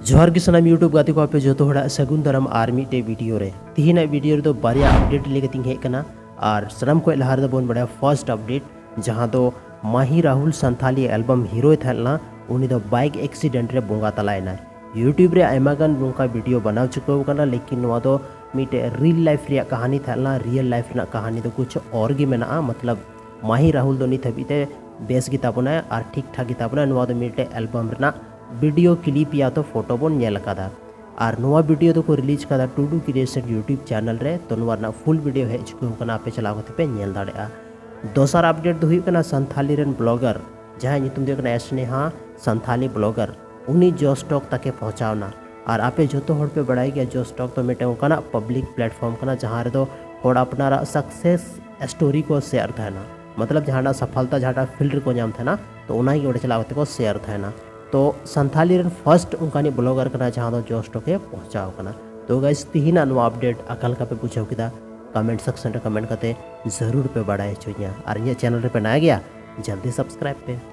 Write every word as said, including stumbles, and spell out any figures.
ᱡᱚᱦᱟᱨ ᱜᱮ ᱥᱟᱱᱟᱢ YouTube ᱜᱟᱛᱮ ᱠᱚ, ᱟᱯᱮ ᱡᱚᱛᱚ ᱦᱚᱲᱟᱜ ᱥᱟᱹᱜᱩᱱ ᱫᱟᱨᱟᱢ ᱟᱨ ᱢᱤᱫᱴᱮᱡ ᱵᱷᱤᱰᱤᱭᱳ ᱨᱮ᱾ ᱛᱤᱦᱤᱧᱟᱜ ᱵᱷᱤᱰᱤᱭᱳ ᱨᱮᱫᱚ ᱵᱟᱨᱭᱟ ᱟᱯᱰᱮᱴ ᱞᱟᱹᱭ ᱠᱟᱛᱮᱧ ᱦᱮᱡ ᱟᱠᱟᱱᱟ᱾ ᱟᱨ ᱥᱟᱱᱟᱢ ᱠᱷᱚᱱ ᱞᱟᱦᱟ ᱨᱮᱫᱚ ᱵᱚᱱ ᱵᱟᱲᱟᱭᱟ ᱯᱷᱟᱨᱥᱴ ᱟᱯᱰᱮᱴ, ᱡᱟᱦᱟᱸ ᱫᱚ ᱢᱟᱦᱤ ᱨᱟᱦᱩᱞ ᱥᱟᱱᱛᱷᱟᱞᱤ ᱮᱞᱵᱟᱢ ᱦᱤᱨᱳᱭ ᱛᱟᱦᱮᱸ ᱞᱮᱱᱟ, ᱩᱱᱤ ᱫᱚ ᱵᱟᱭᱤᱠ ᱮᱠᱥᱤᱰᱮᱱᱴ ᱨᱮ ᱵᱚᱸᱜᱟ ᱛᱟᱞᱟᱭᱮᱱᱟᱭ᱾ YouTube ᱨᱮ ᱟᱭᱢᱟ ᱜᱟᱱ ᱱᱚᱝᱠᱟ ᱵᱷᱤᱰᱤᱭᱳ ᱵᱮᱱᱟᱣ ᱪᱩᱠᱟᱹᱣ ᱟᱠᱟᱱᱟ, ᱞᱮᱠᱤᱱ ᱱᱚᱣᱟ ᱫᱚ ᱢᱤᱫᱴᱮᱡ ᱨᱤᱭᱮᱞ ᱞᱟᱭᱤᱯᱷ ᱨᱮᱭᱟᱜ ᱠᱟᱹᱦᱱᱤ ᱛᱟᱦᱮᱸ ᱞᱮᱱᱟ᱾ ᱨᱤᱭᱮᱞ ᱞᱟᱭᱤᱯᱷ ᱨᱮᱱᱟᱜ ᱠᱟᱹᱦᱱᱤ ᱫᱚ ᱠᱩᱪ ᱚᱨ ᱜᱮ ᱢᱮᱱᱟᱜᱼᱟ, ᱢᱚᱛᱞᱚᱵ ᱢᱟᱦᱤ ᱨᱟᱦᱩᱞ ᱫᱚ ᱱᱤᱛ ᱦᱟᱹᱵᱤᱡ ᱛᱮ ᱵᱮᱥ ᱜᱮ ᱛᱟᱵᱚᱱᱟᱭ ᱟᱨ ᱴᱷᱤᱠ ᱴᱷᱟᱠ ᱜᱮ ᱛᱟᱵᱚᱱᱟᱭ᱾ ᱱᱚᱣᱟ ᱫᱚ ᱢᱤᱫᱴᱮᱡ ᱮᱞᱵᱟᱢ ᱨᱮᱱᱟᱜ ᱵᱷᱤᱰᱤᱭᱳ ᱠᱞᱤᱯ ᱭᱟ ᱛᱚ ᱯᱷᱳᱴᱳ ᱵᱚᱱ ᱧᱮᱞ ᱟᱠᱟᱫᱟ᱾ ᱟᱨ ᱱᱚᱣᱟ ᱵᱷᱤᱰᱤᱭᱳ ᱫᱚᱠᱚ ᱨᱤᱞᱤᱡᱽ ᱠᱟᱫᱟ ᱴᱩᱰᱩ ᱠᱨᱤᱭᱮᱥᱚᱱ YouTube ᱪᱮᱱᱮᱞ ᱨᱮ, ᱛᱚ ᱱᱚᱣᱟ ᱨᱮᱱᱟᱜ ᱯᱷᱩᱞ ᱵᱷᱤᱰᱤᱭᱳ ᱦᱮᱡ ᱪᱩᱠᱟᱹᱣ ᱟᱠᱟᱱᱟ, ᱟᱯᱮ ᱪᱟᱞᱟᱣ ᱠᱟᱛᱮ ᱯᱮ ᱧᱮᱞ ᱫᱟᱲᱮᱭᱟᱜᱼᱟ᱾ ᱫᱚᱥᱟᱨ ᱟᱯᱰᱮᱴ ᱫᱚ ᱦᱩᱭᱩᱜ ᱠᱟᱱᱟ ᱥᱟᱱᱛᱷᱟᱞᱤ ᱨᱮᱱ ᱵᱞᱚᱜᱟᱨ, ᱡᱟᱦᱟᱸᱭ ᱧᱩᱛᱩᱢ ᱫᱚ ᱦᱩᱭᱩᱜ ᱠᱟᱱᱟ ᱥᱱᱮᱦᱟ ᱥᱟᱱᱛᱷᱟᱞᱤ ᱵᱞᱚᱜᱟᱨ, ᱩᱱᱤ ᱡᱚᱥ ᱴᱚᱠ ᱛᱟᱠᱮ ᱯᱚᱦᱪᱟᱣ ᱮᱱᱟ᱾ ᱟᱨ ᱟᱯᱮ ᱡᱚᱛᱚ ᱦᱚᱲ ᱯᱮ ᱵᱟᱲᱟᱭ ᱜᱮᱭᱟ, ᱡᱚᱥ ᱴᱚᱠ ᱫᱚ ᱢᱤᱫᱴᱮᱱ ᱚᱱᱠᱟᱱᱟᱜ ᱯᱟᱵᱽᱞᱤᱠ ᱯᱞᱟᱴᱯᱷᱚᱨᱢ ᱠᱟᱱᱟ, ᱡᱟᱦᱟᱸ ᱨᱮᱫᱚ ᱦᱚᱲ ᱟᱯᱱᱟᱨᱟᱜ ᱥᱟᱠᱥᱮᱥ ᱥᱴᱳᱨᱤ ᱠᱚ ᱥᱮᱭᱟᱨ ᱛᱟᱦᱮᱱᱟ, ᱢᱚᱛᱞᱚᱵ ᱡᱟᱦᱟᱸᱴᱟᱜ ᱥᱟᱯᱷᱟᱞᱛᱟ ᱡᱟᱦᱟᱸᱴᱟᱜ ᱯᱷᱤᱞᱰ ᱨᱮᱠᱚ ᱧᱟᱢ ᱛᱟᱦᱮᱱᱟ, ᱛᱚ ᱚᱱᱟᱜᱮ ᱚᱸᱰᱮ ᱪᱟᱞᱟᱣ ᱠᱟᱛᱮ ᱠᱚ ᱥᱮᱭᱟᱨ ᱛᱟᱦᱮᱱᱟ᱾ ᱛᱚ ᱥᱟᱱᱛᱷᱟᱞᱤ ᱨᱮᱱ ᱯᱷᱟᱨᱥᱴ ᱚᱱᱠᱟᱱᱤᱡ ᱵᱞᱚᱜᱟᱨ ᱠᱟᱱᱟ, ᱡᱟᱦᱟᱸ ᱫᱚ ᱡᱚᱥ ᱴᱚᱠᱮ ᱯᱚᱦᱪᱟᱣ ᱠᱟᱱᱟ᱾ ᱛᱚ ᱜᱟᱭᱥ, ᱛᱤᱦᱤᱧᱟᱜ ᱱᱚᱣᱟ ᱟᱯᱰᱮᱴ ᱟᱠᱟ ᱞᱮᱠᱟ ᱯᱮ ᱵᱩᱡᱷᱟᱹᱣ ᱠᱮᱫᱟ, ᱠᱚᱢᱮᱱᱴ ᱥᱮᱠᱥᱚᱱ ᱨᱮ ᱠᱚᱢᱮᱱᱴ ᱠᱟᱛᱮ ᱡᱟᱹᱨᱩᱲ ᱯᱮ ᱵᱟᱲᱟᱭ ᱦᱚᱪᱚᱧᱟ᱾ ᱟᱨ ᱤᱧᱟᱹᱜ ᱪᱮᱱᱮᱞ ᱨᱮᱯᱮ ᱱᱟᱭᱟ ᱜᱮᱭᱟ, ᱡᱚᱞᱫᱤ ᱥᱟᱵᱥᱠᱨᱟᱭᱤᱵ ᱯᱮ᱾